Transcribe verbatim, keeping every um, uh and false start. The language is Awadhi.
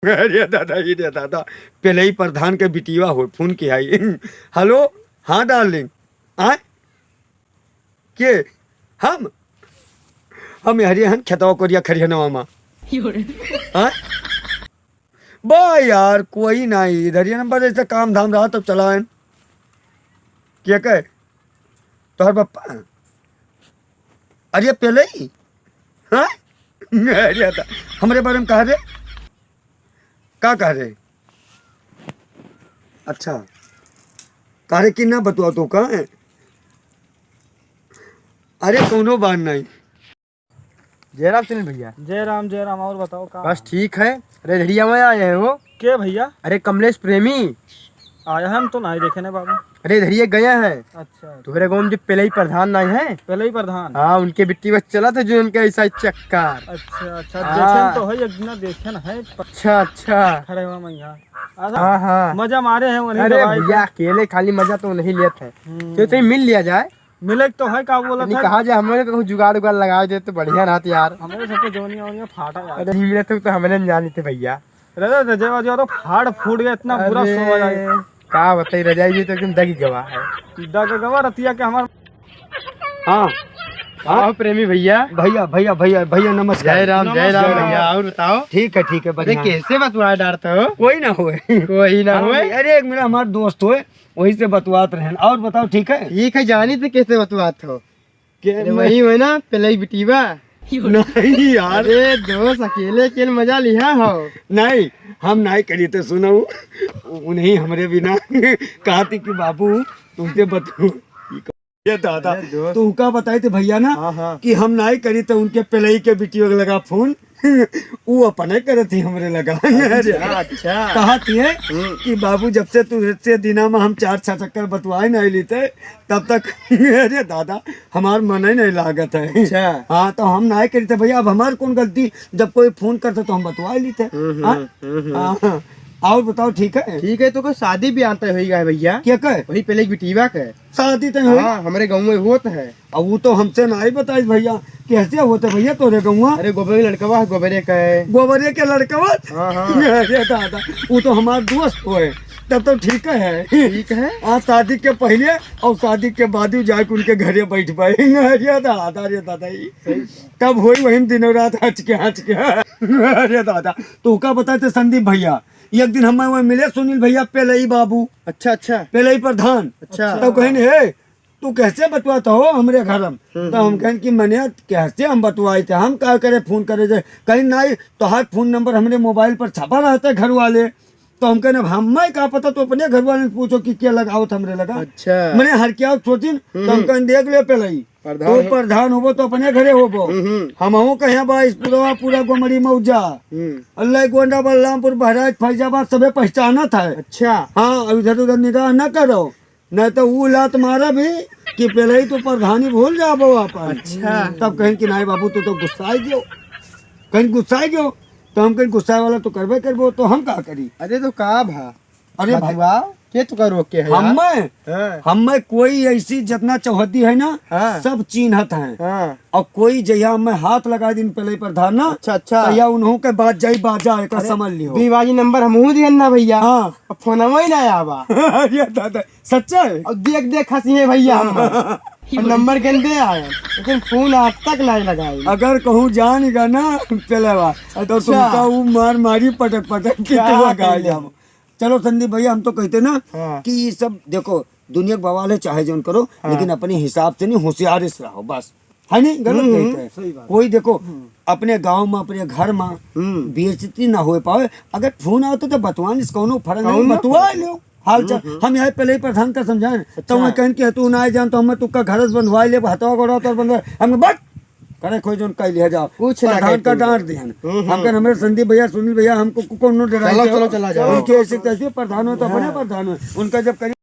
अरे दादा, ये रे दादा, पहले ही प्रधान के बिटिया हो, फोन किया है। हेलो, हाँ डार्लिंग, आय? के? हम? हम हरिया हन खेतवा कोरिया खरिहनवा मा। आय? बा यार, कोई नाही इधर। ये नंबर ऐसे काम धाम रहा तब चलाएन। के कहे? तोहर पप्पा? अरे पहले ही? हाँ? अरे था। हमरे बारे में कहा रे? का कहा रे? अच्छा। कहा रे कि ना बतुआ तो का है? अरे कौनो बात नहीं। जय राम सुनील भैया। जय राम, जय राम। और बताओ का बस हाल? ठीक है। अरे धड़िया में आए हैं वो। के भैया? अरे कमलेश प्रेमी। आया है, हम तो नहीं देखे ने बाबू। अरे धड़िया गया है। अच्छा। तोहरे गाँव में जो पेलई प्रधान नहीं है? पेलई प्रधान? हाँ, उनके बिट्टी बस चला था जो उनका ऐसा चक्कर। अच्छा, अच्छा, हाँ। देखे तो है, एक दिन देखे न है। अच्छा, अच्छा। खड़े हुआ मैं यहाँ। अच्छा, हाँ, हाँ। मजा मारे हैं उन्हीं अरे दवाई भैया, का। अकेले खाली मजा तो नहीं लेते हैं। हम्म। तो इसे मिल लिया जाए। मिले तो है, का बोला नहीं था? कहा जाए, हमारे को जुगाड़ उगाड़ लगा दे तो बढ़िया रहत यार। हमारे सबके जोनिया वोनिया फाटा यार। अरे नहीं मिले तो, तो हमने न जानी थे भैया। अरे रजाई वजाई तो फाड़ फूट गया, इतना बुरा अरे, सो गया। का बताई, रजाई भी तो एकदम दगी गवा है। दग गवा रतिया के हमार। हाँ। हाँ प्रेमी भैया। भैया, भैया, भैया, भैया नमस्कार। जय राम, जय राम नमस्कार। भैया, और बताओ। ठीक है, ठीक है, अरे बढ़िया। कैसे बतुआ डारते हो? कोई ना होए। कोई ना हाँ, होए। अरे एक मिनट, हमार दोस्त होए, वही से बतुआत रहन। और बताओ, ठीक है? ठीक है, जानी थे कैसे बतुआत हो। के अरे मैं वही है ना, पेलई बिटिया। नहीं यार। अरे दोस्त, अकेले अकेले मजा लिहा हो। नहीं, हम नहीं करी तो सुनो, उन्हीं हमरे बिना कहती कि बाबू तुमसे बतू। ये दादा, अरे दोस्त। तू का बताई थे भैया ना हाँ, हाँ। कि हम नहीं करी तो उनके पेलई के बिटिया के लगा फोन। ऊ अपने करत ही हमरे लगा। अच्छा, अच्छा। कहत ही है हम्म। कि बाबू, जब से तू से दिना में हम चार छह चक्कर बतवाए नहीं लेते, तब तक, अरे दादा, हमार मन ही नहीं लागत है। अच्छा। हाँ, तो हम नहीं करी थे भैया, अब हमार कौन गलती, जब कोई फोन करते तो हम बतवा लेते। हम्म, हाँ? हम्म, हम्म। हाँ, हाँ। और बताओ, ठीक है? ठीक है, तो कोई शादी ब्याह तय होई गया है भैया? क्या कहे? वही पेलई बिटिया के। शादी तय होई? हाँ, हमरे गाँव में होत है। अब वो तो हमसे ना ही बताइस भैया, कैसे होते भैया तोरे गौवा? अरे गोबरे के लड़कवा है, गोबरे का है। गोबरे के लड़कवा? हाँ, हाँ। अरे दादा, वो तो हमार दोस्त होए, तब तो ठीक है। ठीक है। आज शादी के पहले और शादी के बाद ही जाके उनके घरे बैठ पाए। अरे दादा, अरे दादा, ई सही। तब होई वही दिनों रात हंच के, हंच के। अरे दादा, तो का बताते संदीप भैया, एक दिन हम वहाँ मिले सुनील भैया, पेलई बाबू। अच्छा, अच्छा। पेलई प्रधान। अच्छा। तब कहिन, "हे, तू कैसे बतुआत हो हमरे घर में?" हम्म, तो हम हम्म। कहिन कि मने कैसे हम बतुआई थे, हम का करे फोन करे जे, कहिन नहीं, तोहार फोन नंबर हमरे मोबाइल पर छपा रहते घर वाले। तो हम कहिन, "अब हमें का पता, तो अपने घर वाले से पूछो कि क्या लगावत हमरे लगा।" अच्छा। मने हर क्या सोचिन, तो हम हम्म। कहिन, "देख ले पेलई, प्रधान तू हो। प्रधान होबो तो अपने घरे होबो।" हम्म, हम्म। हमहू कहे बा इस पूरा, पूरा गोमड़ी मौजा। हम्म। अल्लाह गोंडा, बलरामपुर, बहराइच, फैजाबाद सबे पहचानत है। अच्छा। हाँ, अब इधर उधर निगाह ना करो। नहीं तो वो लात मारा भी कि पेलई तो प्रधानी भूल जाबो आपन। अच्छा। तब कहिन कि नहीं बाबू, तू तो गुस्साई गयो, कहिन गुस्साई गयो, तो हम कहिन गुस्साए वाला तो करबे करबो, तो हम का करी? अरे तो का भा? अरे भाई, बतुआ, के तो का रोक के है यार? हमें, हाँ। हमें कोई ऐसी जितना चौहद्दी है ना, हाँ। सब चीन्हत हैं। हाँ। और कोई जहिया हमें हाथ लगा दिन पेलई प्रधान ना, अच्छा, अच्छा। तहिया उन्हों के बात जाई बाजा, एकर अरे, समझ लियो। दुई बाजी नंबर हमहू दिहन ना भैया। हाँ। अब फोनवा ही ना आवा। अरे दादा, सच्चा है? और देख देख हंसी है भैया हम। हाँ। और नंबर गंदे आए, लेकिन फोन आज तक नहीं लगाए। अगर कहूँ जान गया ना पेलवा, तो अच्छा। तुमका वो मार मारी पटक पटक के क्या तुम बात लगा है? जाओ। चलो संदीप भैया, हम तो कहते ना हाँ। कि ये सब देखो, दुनिया के बवाल है, चाहे जौन करो, हाँ। लेकिन अपने हिसाब से नहीं, होशियार से रहो बस। है नहीं? गलत हम्म, नहीं हम्म। है। सही बात। कोई देखो, हम्म। अपने गाँव में, अपने घर में हम्म। बेइज्जती ना हो पावे। अगर फोन आवत तो बतवान इस कौनो फर्क नहीं, कौनो बतवा फर्क लो। हाल चाल। हम्म, हम्म। हम यहाँ पेलई प्रधान का समझाएं, अच्छा। तो मैं कहन कि तू ना जान तो हम तुक्का घर से बंधवा ले, हथवा गोड़वा तोर बंधवा। हम बट करे खोई जौन कह लिया जाओ। कुछ ना प्रधान कहते का हैं। डांट दिहन। हम्म, हम हम्म। कहन हमरे संदीप भैया, सुनील भैया, हमको को-, कोनो डराई चलो, के हो। चलो, चला जाओ। उनके ऐसे तैसे प्रधान हो तो अपने हाँ। प्रधान हो। उनका जब करी